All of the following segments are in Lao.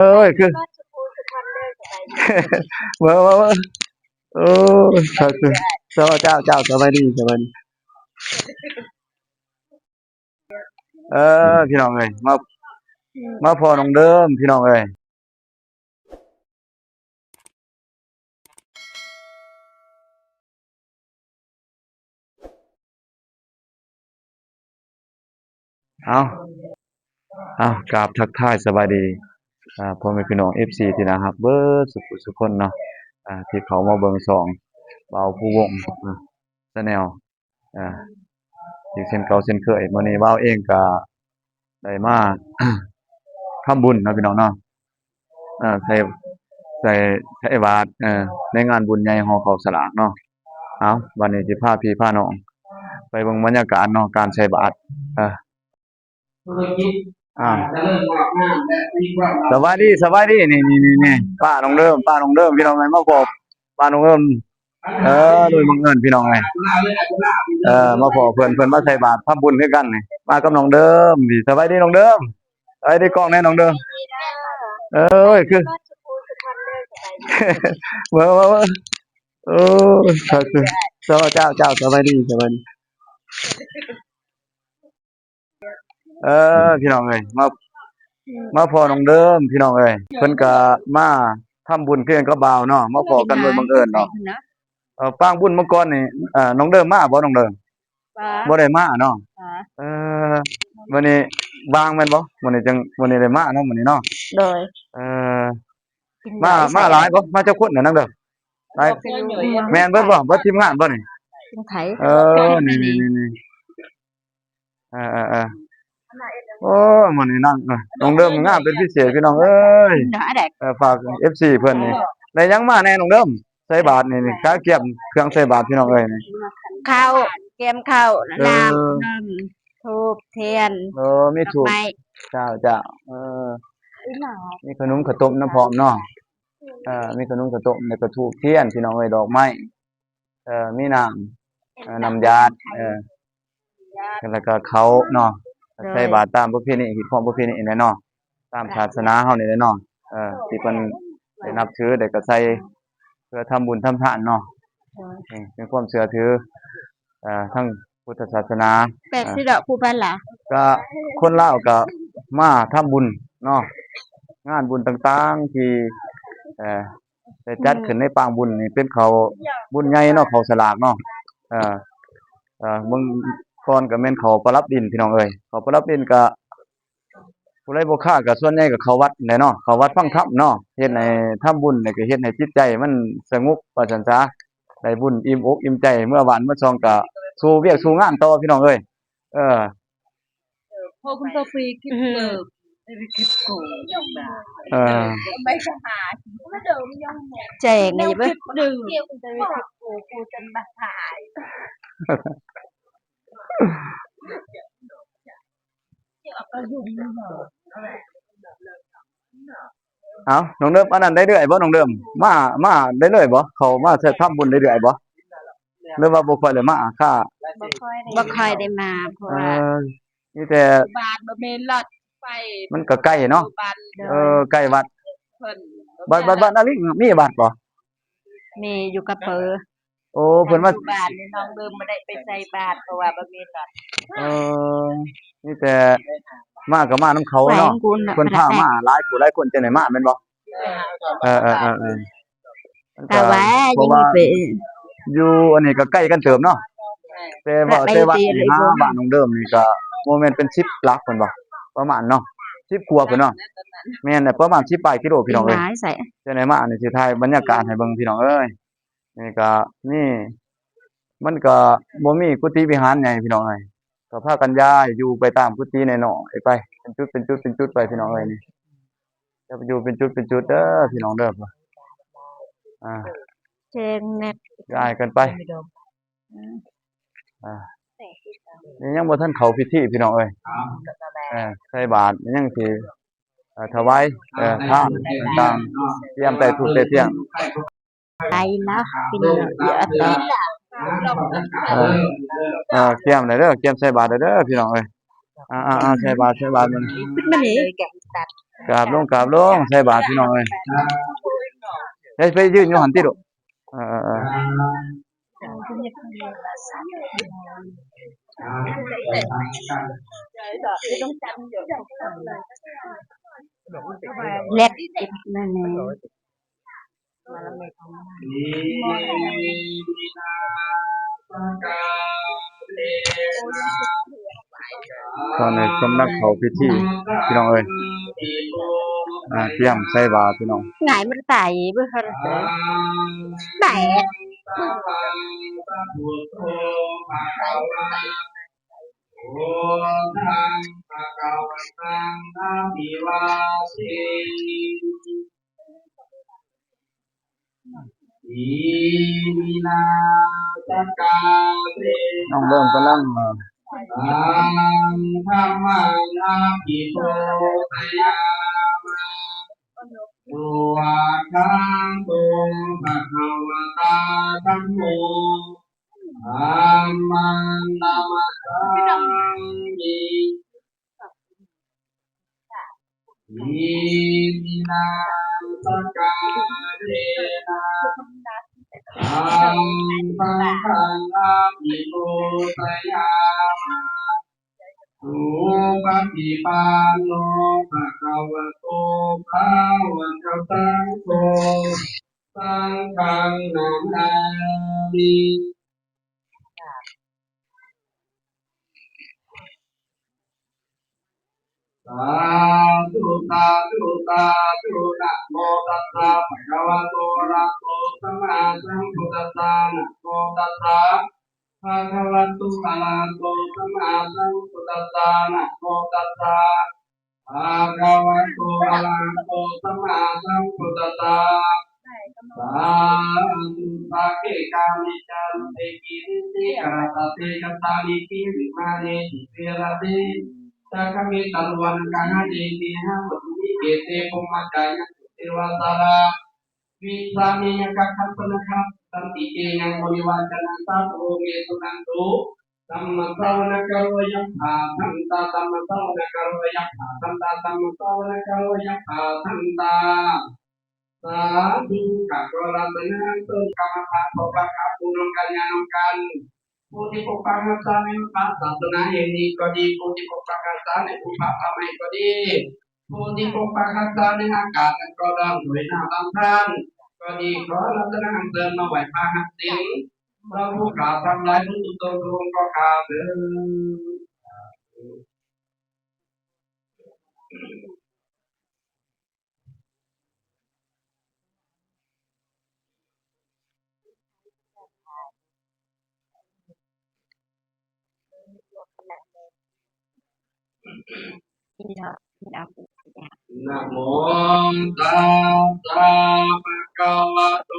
ເອີຍ ຄື ເບິ່ງ ເບິ່ງ ເບິ່ງ ໂອ້ຍ ເຈົ້າ ເຈົ້າ ເຈົ້າ ສະບາຍດີ ສະບາຍດີ ເອີ ພີ່ນ້ອງເອີຍ ມາ ມາພໍ້ນ້ອງເດີມ ພີ່ນ້ອງເອີຍ. ເອົາ ເອົາ ກາບທັກທາຍສະບາຍດີ ອ່າ ພໍ່ແມ່ພີ່ນ້ອງ ເອັຟຊີ ທີ່ໜ້າຮັກເບິດສຸຜູ້ສຸຄົນເນາະ ອ່າ ທີ່ເຂົ້າມາເບິ່ງຊ່ອງບ່າວພູວົງ ອ່າ ແຊນແນວ ອ່າ ອີກເຊັ່ນເກົ່າເຊັ່ນເຄີຍ ມື້ນີ້ບ່າວເອງກະໄດ້ມາທຳບຸນເນາະ ພີ່ນ້ອງເນາະ ເອີ ໃສ່ ໃສ່ ໃສ່ບາດ ເອີ ໃນງານບຸນໃຫຍ່ຫໍ່ເຂົ້າສະຫຼາກເນາະ. ເອົາ ບັດນີ້ຊິພາພີ່ພານ້ອງໄປເບິ່ງບັນຍາກາດເນາະ ການໃສ່ບາດ ເອີ ອ່າ ສະບາຍດີ ສະບາຍດີ ນີ້ໆໆ ປ້ານ້ອງເດີມ ປ້ານ້ອງເດີມ ພີ່ນ້ອງເອີຍ ມາພໍ້ປ້ານ້ອງເດີມ ເອີ ໂດຍບັງເອີນ ພີ່ນ້ອງເອີຍ ເອີ ມາພໍ້ເພິ່ນ ເພິ່ນມາໃສ່ບາດທຳບຸນຄືກັນນີ້ ມາກັບນ້ອງເດີມນີ້ ສະບາຍດີນ້ອງເດີມ ສະບາຍດີກ້ອງແດ່ນ້ອງເດີມ ເອີຍ ຄື ເບິ່ງ ເບິ່ງ ເບິ່ງ ໂອ້ຍ ເຈົ້າ ເຈົ້າ ເຈົ້າ ສະບາຍດີ ສະບາຍດີ. ເອີ ພີ່ນ້ອງເອີຍ ມາ ມາພໍ້ນ້ອງເດີມ ພີ່ນ້ອງເອີຍ ເພິ່ນກະມາທຳບຸນຄືກັນກັບບ່າວເນາະ ມາພໍ້ກັນໂດຍບັງເອີນເນາະ ເອີ ປາງບຸນມື້ກ່ອນນີ້ ເອີ ນ້ອງເດີມມາບໍ່ນ້ອງເດີມ? ບໍ່ ບໍ່ໄດ້ມາເນາະ ເອີ ມື້ນີ້ວ່າງແມ່ນບໍ່? ມື້ນີ້ຈັ່ງ ມື້ນີ້ໄດ້ມາເນາະ ມື້ນີ້ເນາະ ໂດຍ ເອີ ມາ ມາຫຼາຍບໍ່? ມາຈັກຄົນນະນ້ອງເດີມ? ຫຼາຍ ແມ່ນເບິດບໍ່? ເບິດທີມງານບໍ່ນີ້? ເອີ ນີ້ໆໆ ເອີໆໆ ໂອ້ ມື້ນີ້ນາງ ເອີ ນ້ອງເດີມງາມເປັນພິເສດ ພີ່ນ້ອງເອີຍ ເອີ ຝາກເອັຟຊີເພິ່ນນີ້ ໄດ້ຫຍັງມາແດ່ນ້ອງເດີມ? ໃສ່ບາດນີ້ ນີ້ ກະກຽມເຄື່ອງໃສ່ບາດ ພີ່ນ້ອງເອີຍ ນີ້ ເຂົ້າ ກຽມເຂົ້າ ເອີ ນ້ຳ ທູບ ທຽນ ເອີ ມີທູບ ດອກໄມ້ ເຈົ້າໆ ເອີ ມີຂະໜົມຂະຕົ້ມນຳພ້ອມເນາະ ເອີ ມີຂະໜົມຂະຕົ້ມ ແລ້ວກະທູບທຽນ ພີ່ນ້ອງເອີຍ ດອກໄມ້ ເອີ ມີນ້ຳ ເອີ ນ້ຳຢາດ ເອີ ແລ້ວກະເຂົ້າເນາະ ໃສ່ບາດຕາມປະເພນີ ຮີດຄອງປະເພນີນີ້ແຫຼະເນາະ ຕາມສາສະໜາເຮົານີ້ແຫຼະເນາະ ເອີ ທີ່ເພິ່ນໄດ້ນັບຖື ແລ້ວກະໃສ່ເພື່ອທຳບຸນທຳທານເນາະ ເປັນຄວາມເຊື່ອຖື ເອີ ທາງພຸດທະສາສະໜາ ແປດສິບດອກ ຜູ້ພັນລະ ກະຄົນລາວກະມາທຳບຸນເນາະ ງານບຸນຕ່າງໆ ທີ່ ເອີ ໄດ້ຈັດຂຶ້ນໃນປາງບຸນນີ້ ເປັນເຂົ້າບຸນໃຫຍ່ເນາະ ເຂົ້າສະຫຼາກເນາະ ເອີ ເອີ ເບິ່ງກ່ອນກະແມ່ນເຂົ້າປະດັບດິນ ພີ່ນ້ອງເອີຍ ເຂົ້າປະດັບດິນກະ ຜູ້ໃດບໍ່ຄ້າກະສ່ວນໃຫຍ່ກະເຂົ້າວັດແຫຼະເນາະ ເຂົ້າວັດຟັງທຳເນາະ ເຮັດໃຫ້ທຳບຸນ ແລ້ວກະເຮັດໃຫ້ຈິດໃຈມັນສະຫງົບວ່າຊັ້ນສາ ໄດ້ບຸນອີ່ມອົກອີ່ມໃຈ ເມືອບ້ານເມືອຊ່ອງກະສູ້ວຽກສູ້ງານຕໍ່ ພີ່ນ້ອງເອີຍ ເອີ ເອີ ແຈ້ງນີ້ເບິ່ງ ເອົ້າ ນ້ອງເດີມ ອັນນັ້ນໄດ້ເລື້ອຍບໍ່ນ້ອງເດີມ? ມາ ມາໄດ້ເລື້ອຍບໍ່? ເຂົ້າມາທຳບຸນໄດ້ເລື້ອຍບໍ່? ຫຼືວ່າບໍ່ຄ່ອຍໄດ້ມາ ຄ່າ ບໍ່ຄ່ອຍໄດ້ ບໍ່ຄ່ອຍໄດ້ມາ ເພາະ ເອີ ວ່າ ມີແຕ່ ບ້ານບໍ່ມີລົດໄປ ມັນກະໄກເນາະ ຢູ່ບ້ານ ເອີ ໃກ້ວັດ ເພິ່ນ ວັດ ວັດ ວັດນາລິງມີວັດບໍ່? ມີຢູ່ກະເປີ ໂອ້ ເພິ່ນວ່າ ຢູ່ບ້ານນີ້ນ້ອງເດີມບໍ່ໄດ້ໄປໃສ່ບາດ ເພາະວ່າບໍ່ມີລົດ ເອີ ມີແຕ່ມາກະມານຳເຂົາເນາະ ແຂວງກຸນນະ ເພິ່ນພາມາຫຼາຍຜູ້ຫຼາຍຄົນຈັ່ງໄດ້ມາແມ່ນບໍ່? ເອີ ເອີ ເອີ ເອີ ມັນກະ ກະວ່າ ເພາະວ່າຢູ່ອັນນີ້ກະໃກ້ກັນເຕີບເນາະ ແຕ່ວ່າ ແຕ່ວ່າຊິຫາບ້ານນ້ອງເດີມນີ້ກະບໍ່ແມ່ນເປັນສິບຫຼັກພຸ້ນບໍ່? ປະມານເນາະ ສິບກວ່າພຸ້ນເນາະ ແມ່ນແຫຼະ ປະມານສິບປາຍກິໂລ ພີ່ນ້ອງເອີຍ ຈັ່ງໃດມາອັນນີ້ຊິຖ່າຍບັນຍາກາດໃຫ້ເບິ່ງ ພີ່ນ້ອງເອີຍ ນີ້ກະມີ ມັນກະບໍ່ມີກຸຕິວິຫານໃຫຍ່ພີ່ນ້ອງເອີຍ ກະພາກັນຍ້າຍຢູ່ໄປຕາມກຸຕິນ້ອຍໆໄປ ເປັນຈຸດເປັນຈຸດເປັນຈຸດໄປພີ່ນ້ອງເອີຍ ນີ້ຈະຢູ່ເປັນຈຸດເປັນຈຸດເດີພີ່ນ້ອງເດີ ອ່າ ແຈ້ງແມັດ ຍ້າຍກັນໄປ ອ່າ ນີ້ຍັງບໍ່ທັນເຂົ້າພິທີພີ່ນ້ອງເອີຍ ເອີ ໃສ່ບາດຍັງຊິ ເອີ ຖວາຍ ເອີ ທານຕ່າງໆ ຕຽມໄຕ້ທູບໄຕ້ທຽນ ໄປເນາະ ເປັນເຍອດເນາະ ເອີ ເອີ ກຽມແລ້ວເດີ ກຽມໃສ່ບາດແລ້ວເດີພີ່ນ້ອງເອີຍ ອ່າໆໆ ໃສ່ບາດ ໃສ່ບາດມັນ ມັນນີ້ ກາບລົງ ກາບລົງ ໃສ່ບາດພີ່ນ້ອງເອີຍ. ໄປ ໄປຢືນຢູ່ຫັ້ນຕິລູກ. ເອີ ແລັດ ຕອນນີ້ກຳລັງເຂົ້າພິທີພີ່ນ້ອງເອີຍ. ອາ ກຽມໃສ່ບາດພີ່ນ້ອງ. ຫງາຍມັນຕາຍເບິ່ງເຂົາແຕກ. ນ້ອງເລີ່ມກຳລັງ ສວາກຂາໂຕ ພະຄະວະຕາ ທຳໂມ ທຳມັງ ນະມັດສາມິ. ອິມິນາ ສະກາເລນະ ຕັງ ສັງຄັງ ອະພິປູຊະຍາມະ. ສຸປະຕິປັນໂນ ພະຄະວະໂຕ ສາວະກະສັງໂຄ ສັງຄັງ ນະມາມິ. ສາທຸ ສາທຸ ສາທຸ. ນະໂມຕັດສະ ພະຄະວະໂຕ ອະລະຫະໂຕ ສຳມາສຳພຸດທັດສະ. ນະໂມຕັດສະ ພະຄະວະໂຕ ອະລະຫະໂຕ ສຳມາສຳພຸດທັດສະ. ນະໂມຕັດສະ ພະຄະວະໂຕ ອະລະຫະໂຕ ສຳມາສຳພຸດທັດສະ. ສາທຸ ສັກເກ ກາເມ ຈາຕຸເລ ກີ ນິສິກາລະຕະເຕ ຈາຕາລິ ກີ ວິມາເນ ສິເສ ຣະເສ ຈັກຂະເມ ຕະລຸ ວະນະກະຫະເນ ເກຫະ ວັດຖຸ ນິເກເຕ ພົມມະຈາຍັນ ເຕວະສາລາ ວິສາເມ ຍັກຂະ ຄັນຕະນະຄະ ສັນຕິເກ ຍັງ ບໍລິວາຈະນະ ສາທຸ ໂອເມ ສຸນັນຕຸ. ທຳມະສາວະນະກາໂລ ຍັກຂາ ທັນຕາ. ທຳມະສາວະນະກາໂລ ຍັກຂາ ທັນຕາ. ທຳມະສາວະນະກາໂລ ຍັກຂາ ທັນຕາ. ສາທຸ ກະຂໍລັດຕະນາເຊີນກຳມະຖານ ເຂົ້າປະການບຸນນຳກັນ ຍານຳກັນ. ຜູ້ທີ່ປົກປັກຮັກສາໃນພະສາສະໜາແຫ່ງນີ້ກໍດີ, ຜູ້ທີ່ປົກປັກຮັກສາໃນພູຜາປ່າໄມ້ກໍດີ, ຜູ້ທີ່ປົກປັກຮັກສາໃນອາກາດ ແລະ ກໍດອນໂດຍນ້ຳລຳທານກໍດີ, ຂໍລັດຕະນາເຊີນມາໄຫວ້ພະຮັກສິງ ເຈົ້າຜູ້ຂ້າທັງຫຼາຍ ທຸກໆຕົນທຸກອົງກໍຂ້າເທີ້ນ. ນະໂມຕັດສະ ພະຄະວະໂຕ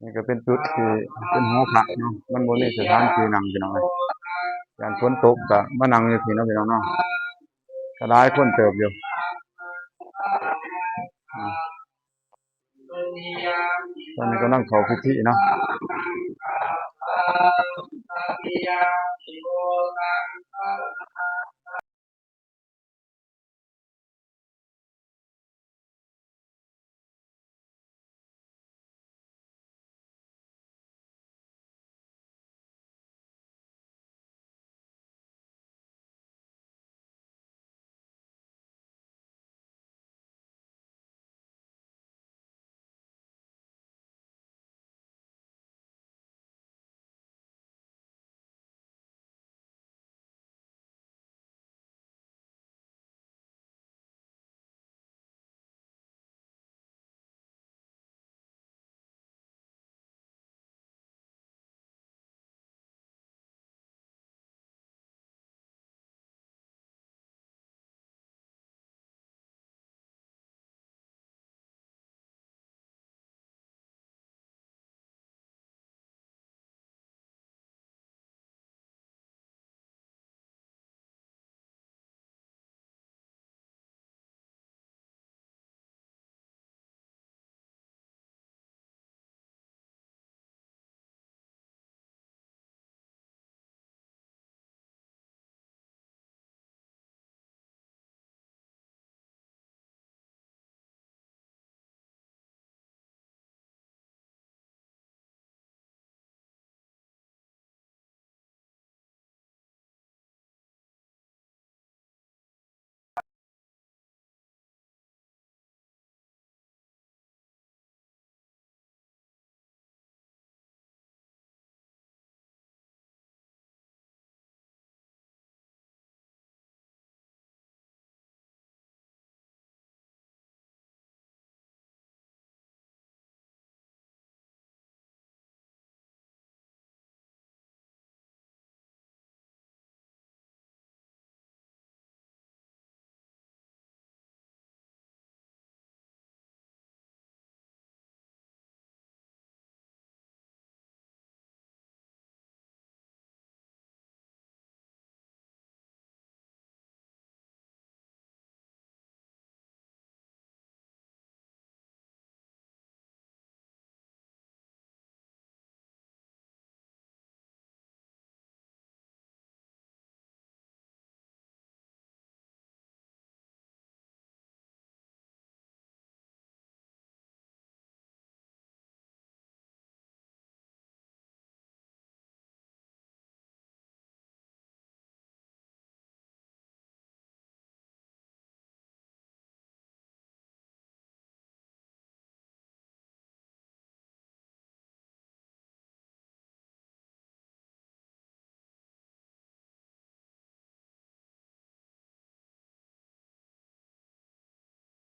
ນີ້ກໍເປັນຈຸດທີ່ເປັນຫໍພະເນາະ, ມັນບໍ່ມີສະຖານທີ່ນັ່ງ ພີ່ນ້ອງເອີຍ. ຢ້ານຝົນຕົກກໍມານັ່ງຢູ່ພີ້ເນາະ ພີ່ນ້ອງເນາະ, ກໍຫຼາຍຄົນເຕີບຢູ່. ອາ ຕອນນີ້ກຳລັງເຂົ້າພິທີເນາະ.